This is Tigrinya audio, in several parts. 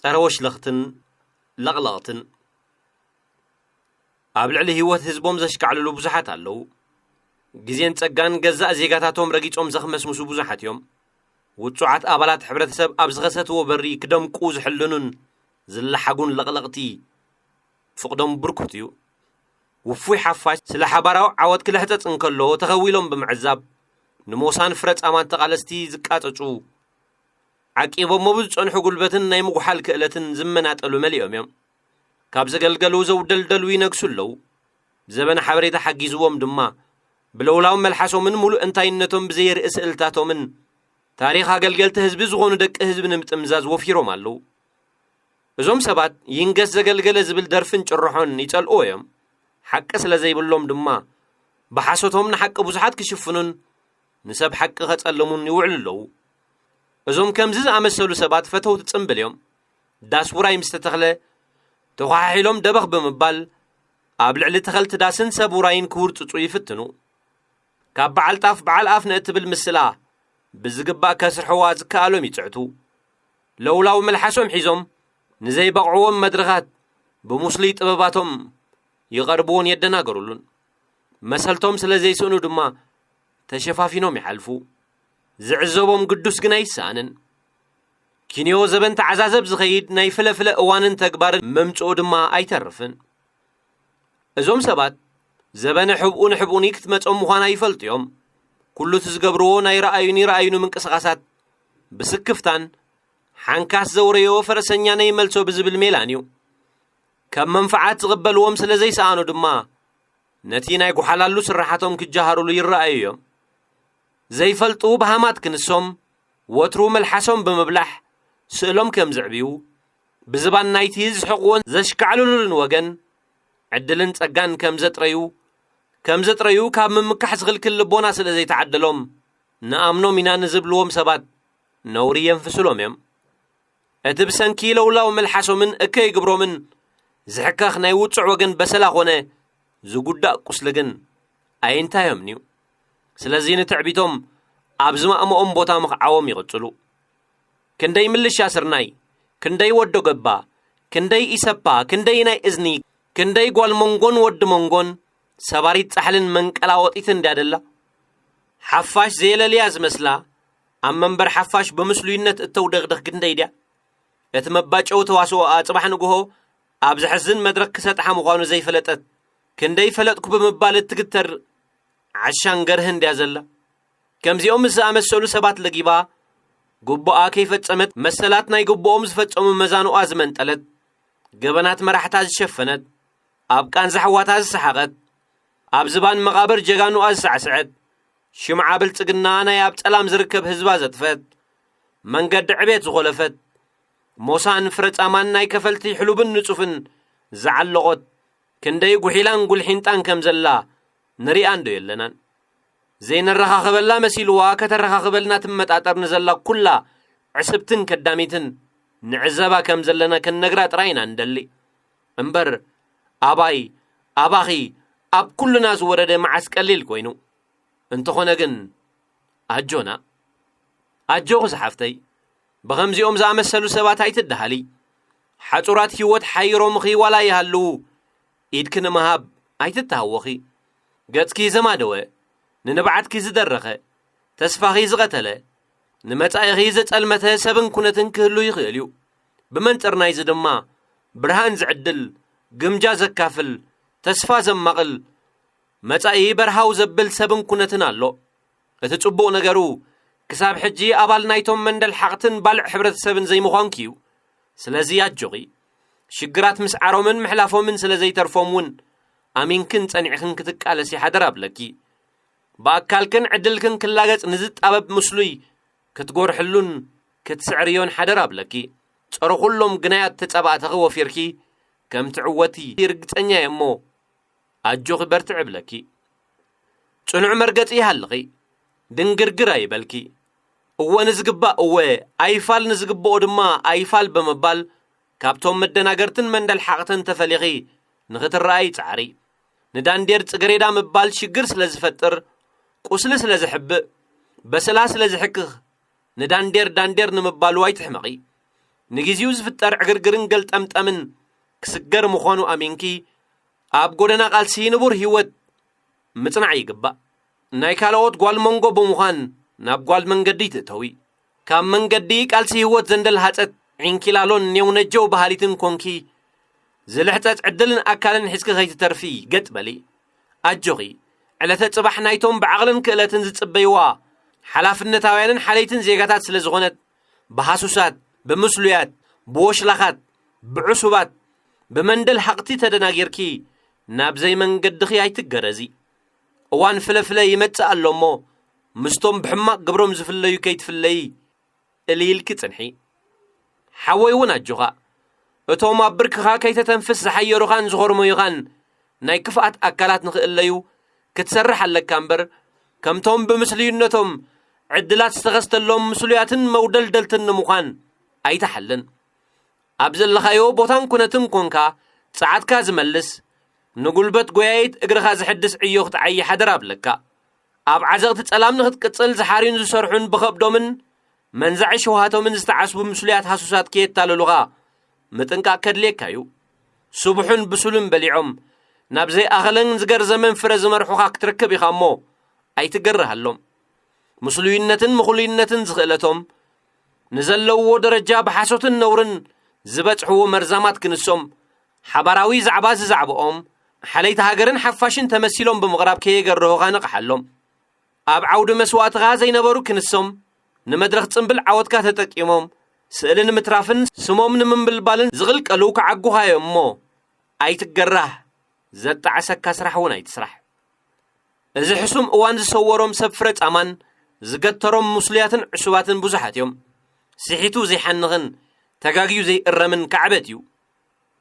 ጸረ ወሽለኽትን ለቕለቕትን ኣብ ልዕሊ ህይወት ህዝቦም ዘሽካዕልሉ ብዙሓት ኣለዉ። ግዜን ጸጋን ገዛእ ዜጋታቶም ረጊጾም ዘኽመስምሱ ብዙሓት እዮም። ውጹዓት ኣባላት ሕብረተሰብ ኣብ ዝኸሰትዎ በሪ ክደምቁ ዝሕልኑን ዝለሓጉን ለቕለቕቲ ፍቕዶም ብርኩት እዩ። ውፉይ ሓፋሽ ስለ ሓባራዊ ዓወት ክልሕጸጽ እንከሎ ተኸዊሎም ብምዕዛብ፣ ንሞሳን ፍረ ጻማን ተቓለስቲ ዝቃጸጹ፣ ዓቂቦሞ ብዝጸንሑ ጉልበትን ናይ ምጉሓል ክእለትን ዝመናጠሉ መሊኦም እዮም። ካብ ዘገልገሉ ዘውደልደሉ ይነግሱ ኣለዉ። ዘበነ ሓበሬታ ሓጊዝዎም ድማ፣ ብለውላው መልሓሶምን ምሉእ እንታይነቶም ብዘየርኢ ስእልታቶምን፣ ታሪኽ ኣገልገልቲ ህዝቢ ዝኾኑ ደቂ ህዝቢ ንምጥምዛዝ ወፊሮም ኣለዉ። እዞም ሰባት ይንገስ ዘገልገለ ዝብል ደርፍን ጭርሖን ይጸልእዎ እዮም። ሓቂ ስለ ዘይብሎም ድማ፣ ብሓሶቶም ንሓቂ ብዙሓት ክሽፍኑን ንሰብ ሓቂ ከጸልሙን ይውዕሉ ኣለዉ። እዞም ከምዚ ዝኣመሰሉ ሰባት ፈተውቲ ጽምብል እዮም። ዳስ ውራይ ምስ ተተኽለ፣ ተዃሓሒሎም ደበኽ ብምባል፣ ኣብ ልዕሊ ተኸልቲ ዳስን ሰብ ውራይን ክውርጽጹ ይፍትኑ። ካብ በዓል ጣፍ በዓል ኣፍ ንእትብል ምስላ፣ ብዝግባእ ከስርሕዋ ዝከኣሎም ይጽዕቱ። ለውላው መልሓሶም ሒዞም፣ ንዘይበቕዕዎም መድረኻት ብምስሉይ ጥበባቶም ይቐርብዎን የደናገሩሉን። መሰልቶም ስለ ዘይስእኑ ድማ ተሸፋፊኖም ይሓልፉ። ዝዕዘቦም ግዱስ ግን ኣይሰኣንን። ኪንዮ ዘበን ተዓዛዘብ ዝኸይድ ናይ ፍለፍለ እዋንን ተግባርን መምጽኡ ድማ ኣይተርፍን። እዞም ሰባት ዘበነ ሕብኡ ንሕብኡኒ ክትመጾም ምዃና ይፈልጡ እዮም። ኩሉ እቲ ዝገብርዎ ናይ ረኣዩኒ ረኣዩኒ ምንቅስቓሳት ብስክፍታን ሓንካስ ዘውረዮ ፈረሰኛ ነይመልሶ ብዝብል ሜላን እዩ። ከም መንፍዓት ዝቕበልዎም ስለ ዘይሰኣኑ ድማ ነቲ ናይ ጉሓላሉ ስራሓቶም ክጀሃሩሉ ይረኣዩ እዮም። ዘይፈልጡ በሃማት ክንሶም ወትሩ መልሓሶም ብምብላሕ ስእሎም ከም ዝዕብዩ፣ ብዝባን ናይቲ ዝስሕቕዎን ዘሽካዕልሉን ወገን ዕድልን ጸጋን ከም ዘጥረዩ፣ ከም ዘጥረዩ ካብ ምምካሕ ዝኽልክል ልቦና ስለ ዘይተዓደሎም፣ ንኣምኖም ኢና ንዝብልዎም ሰባት ነውሪ የንፍስሎም እዮም። እቲ ብሰንኪ ለውላው መልሓሶምን እከይ ግብሮምን ዝሕከኽ ናይ ውጹዕ ወገን በሰላ ኾነ ዝጉዳእ ቁስሊ ግን ኣይንታዮምን እዩ። ስለዚ ንትዕቢቶም ኣብ ዝማእምኦም ቦታ ምኽዓዎም ይቕጽሉ። ክንደይ ምልሻ ስርናይ፣ ክንደይ ወዶ ገባ፣ ክንደይ ኢሰፓ፣ ክንደይ ናይ እዝኒ፣ ክንደይ ጓል መንጎን ወዲ መንጎን ሰባሪት ጻሕልን መንቀላወጢትን እንድያ ደላ። ሓፋሽ ዘየለልያ ዝመስላ፣ ኣብ መንበር ሓፋሽ ብምስሉይነት እተውደኽደኽ ክንደይ ድያ? እቲ መባጨዊ ተዋስኦኣ ጽባሕ ንግሆ ኣብ ዘሕዝን መድረኽ ክሰጥሓ ምዃኑ ዘይፈለጠት፣ ክንደይ ፈለጥኩ ብምባል እትግተር ዓሻን ገርህን ድያ ዘላ? ከምዚኦም ምስ ዝኣመሰሉ ሰባት ለጊባ፣ ግቡኣ ከይፈጸመት መሰላት ናይ ግቡኦም ዝፈጸሙ መዛኑኣ ዝመንጠለት፣ ገበናት መራሕታ ዝሸፈነት፣ ኣብ ቃንዛ ኣሕዋታ ዝሰሓቐት፣ ኣብ ዝባን መቓብር ጀጋኑኣ ዝሳዕስዐት፣ ሽምዓ ብልጽግና ናይ ኣብ ጸላም ዝርከብ ህዝባ ዘጥፈት፣ መንገዲ ዕቤት ዝኾለፈት፣ ሞሳን ፍረጻማን ናይ ከፈልቲ ሕሉብን ንጹፍን ዝዓለቖት፣ ክንደይ ጉሒላን ጉልሒንጣን ከም ዘላ ንሪኣን ዶ የለናን? ዘይነረኻኽበላ መሲልዋ ከተረኻኽበልና ትመጣጠር ንዘላ ኩላ ዕስብትን ከዳሚትን ንዕዘባ ከም ዘለና ክንነግራ ጥራይ ኢና ንደሊ። እምበር ኣባይ፣ ኣባኺ፣ ኣብ ኩልና ዝወረደ መዓስ ቀሊል ኮይኑ። እንተኾነ ግን ኣጆና። ኣጆኺ ዝሓፍተይ፣ ብኸምዚኦም ዝኣመሰሉ ሰባት ኣይትደሃሊ። ሓጹራት ህይወት ሓይሮምኺ ዋላ ይሃልዉ፣ ኢድኪ ንምሃብ ኣይትተሃወኺ። ገጽኪ ዘማደወ፣ ንንብዓትኪ ዝደረኸ፣ ተስፋኺ ዝቐተለ፣ ንመጻኢኺ ዘጸልመተ ሰብን ኩነትን ክህሉ ይኽእል እዩ። ብመንጽር ናይዚ ድማ፣ ብርሃን ዝዕድል፣ ግምጃ ዘካፍል፣ ተስፋ ዘማቕል፣ መጻኢ በርሃው ዘብል ሰብን ኩነትን ኣሎ። እቲ ጽቡቕ ነገሩ፣ ክሳብ ሕጂ ኣባል ናይቶም መንደል ሓቕትን ባልዕ ሕብረተሰብን ዘይምዃንኪ እዩ። ስለዚ ኣጆኺ። ሽግራት ምስዓሮምን ምሕላፎምን ስለ ዘይተርፎም እውን ኣሚንክን ጸኒዕክን ክትቃለሲ ሓደራ እብለኪ። ብኣካልክን ዕድልክን ክላገጽ ንዝጣበብ ምስሉይ ክትጎርሕሉን ክትስዕርዮን ሓደራ እብለኪ። ጸረ ኩሎም ግናያት ተጻባእትኺ ወፊርኪ ከም ትዕወቲ ርግጸኛ እየ እሞ፣ ኣጆኺ በርትዒ እብለኪ። ጽኑዕ መርገጺ ይሃልኺ፣ ድንግርግር ኣይበልኪ። እወ ንዝግባእ እወ፣ ኣይፋል ንዝግብኦ ድማ ኣይፋል ብምባል፣ ካብቶም መደናገርትን መንደል ሓቕትን ተፈሊኺ ንኽትረኣዪ ጻዕሪ። ንዳንዴር ጽገሬዳ ምባል ሽግር ስለ ዝፈጥር፣ ቁስሊ ስለ ዝሕብእ፣ በሰላ ስለ ዝሕክኽ፣ ንዳንዴር ዳንዴር ንምባሉ ኣይትሕመቒ። ንግዜኡ ዝፍጠር ዕግርግርን ገልጠምጠምን ክስገር ምዃኑ ኣሚንኪ፣ ኣብ ጎደና ቃልሲ ንቡር ህይወት ምጽናዕ ይግባእ። ናይ ካልኦት ጓል መንጎ ብምዃን ናብ ጓል መንገዲ ትእተዊ። ካብ መንገዲ ቃልሲ ህይወት ዘንደልሃጸት ዒንኪላሎን ኔውነጀው በሃሊትን ኮንኪ፣ ዝልሕጸጽ ዕድልን ኣካልን ሒዝኪ ከይትተርፊ ገጥ በሊ። ኣጆኺ፣ ዕለተ ጽባሕ ናይቶም ብዓቕልን ክእለትን ዝጽበይዋ ሓላፍነታውያንን ሓለይትን ዜጋታት ስለ ዝኾነት፣ ብሃሱሳት፣ ብምስሉያት፣ ብወሽላኻት፣ ብዕሱባት፣ ብመንደል ሃቕቲ ተደናጊርኪ ናብ ዘይመንገድኺ ኣይትገረዚ። እዋን ፍለፍለ ይመጽእ ኣሎ እሞ፣ ምስቶም ብሕማቕ ግብሮም ዝፍለዩ ከይትፍለዪ እልይ ኢልኪ ጽንሒ። ሓወይ እውን ኣጆኻ። እቶም ኣብ ብርክኻ ከይተተንፍስ ዝሓየሩኻን ዝኾርመዩኻን ናይ ክፍኣት ኣካላት ንኽእለዩ ክትሰርሕ ኣለካ እምበር፣ ከምቶም ብምስልዩነቶም ዕድላት ዝተኸስተሎም ምስሉያትን መውደልደልትን ንምዃን ኣይትሓልን። ኣብ ዘለኻዮ ቦታን ኩነትን ኮንካ ጸዓትካ ዝመልስ፣ ንጉልበት ጎያይት እግርኻ ዝሕድስ ዕዮ ክትዓዪ ሓደራ እብለካ። ኣብ ዓዘቕቲ ጸላም ንኽትቅጽል ዝሓርዩን ዝሰርሑን ብኸብዶምን መንዛዒ ሸውሃቶምን ዝተዓስቡ ምስሉያት ሃሱሳት ከየታልሉኻ ምጥንቃቕ ከድልየካ እዩ። ስቡሕን ብሱልን በሊዖም ናብ ዘይኣኸለን ዝገርዘመን ፍረ ዝመርሑኻ ክትረክብ ኢኻ እሞ ኣይትገርሃሎም። ምስሉይነትን ምኹሉይነትን ዝኽእለቶም ንዘለውዎ ደረጃ ብሓሶትን ነውርን ዝበጽሕዎ መርዛማት ክንሶም ሓባራዊ ዛዕባ ዝዛዕብኦም ሓለይቲ ሃገርን ሓፋሽን ተመሲሎም ብምቕራብ ከየገርሁኻ ንቕሓሎም። ኣብ ዓውዲ መስዋእትኻ ዘይነበሩ ክንሶም ንመድረኽ ጽምብል ዓወትካ ተጠቂሞም ስእሊ ንምትራፍን ስሞም ንምንብልባልን ዝቕልቀሉ ክዓጉኻ እዮም እሞ ኣይትገራህ። ዘጣዕሰካ ስራሕ እውን ኣይትስራሕ። እዚ ሕሱም እዋን ዝሰወሮም ሰብ ፍረ ጻማን ዝገተሮም ምስሉያትን ዕሱባትን ብዙሓት እዮም። ስሒቱ ዘይሓንኽን ተጋግዩ ዘይእረምን ካዕበት እዩ።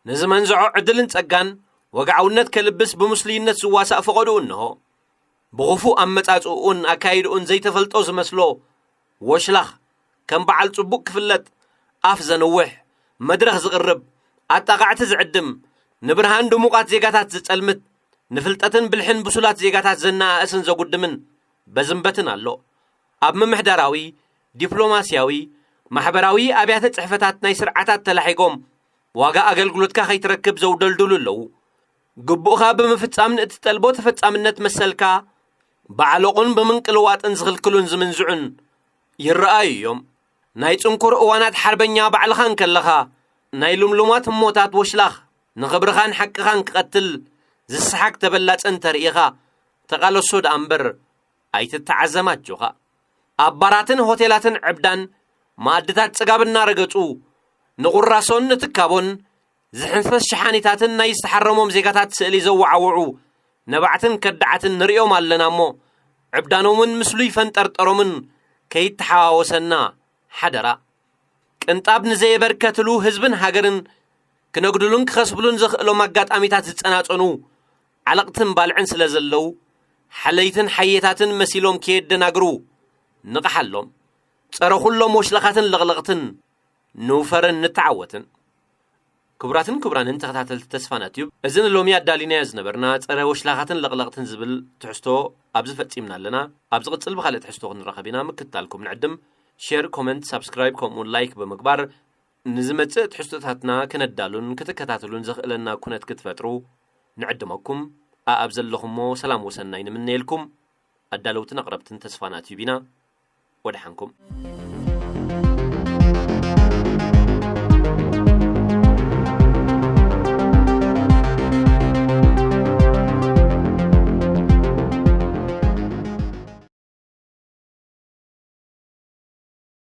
ንዝመንዝዖ ዕድልን ጸጋን ወግዓውነት ከልብስ ብምስሉይነት ዝዋሳእ ፈቐድኡ እንሆ። ብኽፉእ ኣመጻጽኡን ኣካይድኡን ዘይተፈልጦ ዝመስሎ ወሽላኽ ከም በዓል ጽቡቕ ክፍለጥ ኣፍ ዘንውሕ፣ መድረኽ ዝቕርብ፣ ኣጣቓዕቲ ዝዕድም፣ ንብርሃን ድሙቓት ዜጋታት ዝጸልምት፣ ንፍልጠትን ብልሕን ብሱላት ዜጋታት ዘነኣእስን ዘጉድምን በዝምበትን ኣሎ። ኣብ ምምሕዳራዊ፣ ዲፕሎማስያዊ፣ ማሕበራዊ ኣብያተ ጽሕፈታት ናይ ስርዓታት ተላሒጎም ዋጋ ኣገልግሎትካ ከይትረክብ ዘውደልድሉ ኣለዉ። ግቡእኻ ብምፍጻም ንእትጠልቦ ተፈጻምነት መሰልካ ብዓለቑን ብምንቅልዋጥን ዝኽልክሉን ዝምንዝዑን ይረኣዩ እዮም። ናይ ጽንኩር እዋናት ሓርበኛ ባዕልኻ እንከለኻ ናይ ልምሉማት ህሞታት ወሽላኽ ንኽብርኻን ሓቅኻን ክቐትል ዝሰሓግ ተበላጸ እንተርኢኻ ተቓለሶ ደኣ እምበር ኣይትተዓዘም ኣጆኻ። ኣብ ባራትን ሆቴላትን ዕብዳን መኣድታት ጽጋብ እናረገጹ ንቑራሶን ንትካቦን ዝሕንፈስ ሸሓኒታትን ናይ ዝተሓረሞም ዜጋታት ስእሊ ዘወዓውዑ ነባዕትን ከዳዓትን ንርእዮም ኣለና እሞ ዕብዳኖምን ምስሉይ ፈንጠርጠሮምን ከይተሓዋወሰና ሓደራ። ቅንጣብ ንዘየበርከትሉ ህዝብን ሃገርን ክነጉድሉን ክኸስብሉን ዘኽእሎም ኣጋጣሚታት ዝጸናጸኑ ዓለቕትን ባልዕን ስለ ዘለዉ ሓለይትን ሓየታትን መሲሎም ከየደናግሩ ንቕሓሎም። ጸረ ኩሎም ወሽላኻትን ለቕለቕትን ንውፈርን ንተዓወትን። ክቡራትን ክቡራንን ተኸታተልቲ ተስፋና ቲዩብ፣ እዚ ንሎሚ ኣዳሊናዮ ዝነበርና ጸረ ወሽላኻትን ለቕለቕትን ዝብል ትሕዝቶ ኣብዚ ፈጺምና ኣለና። ኣብ ዝቕጽል ብኻልእ ትሕዝቶ ክንራኸብ ኢና። ምክትታልኩም ንዕድም። ሼር፣ ኮመንት፣ ሳብስክራይብ ከምኡውን ላይክ ብምግባር ንዝመጽእ ትሕዝቶታትና ክነዳሉን ክትከታተሉን ዘኽእለና ኩነት ክትፈጥሩ ንዕድመኩም። ኣኣብ ዘለኹሞ ሰላም ወሰናይ ንምነየልኩም። ኣዳለውትን ኣቕረብትን ተስፋና ቲዩብ ኢና። ወደሓንኩም።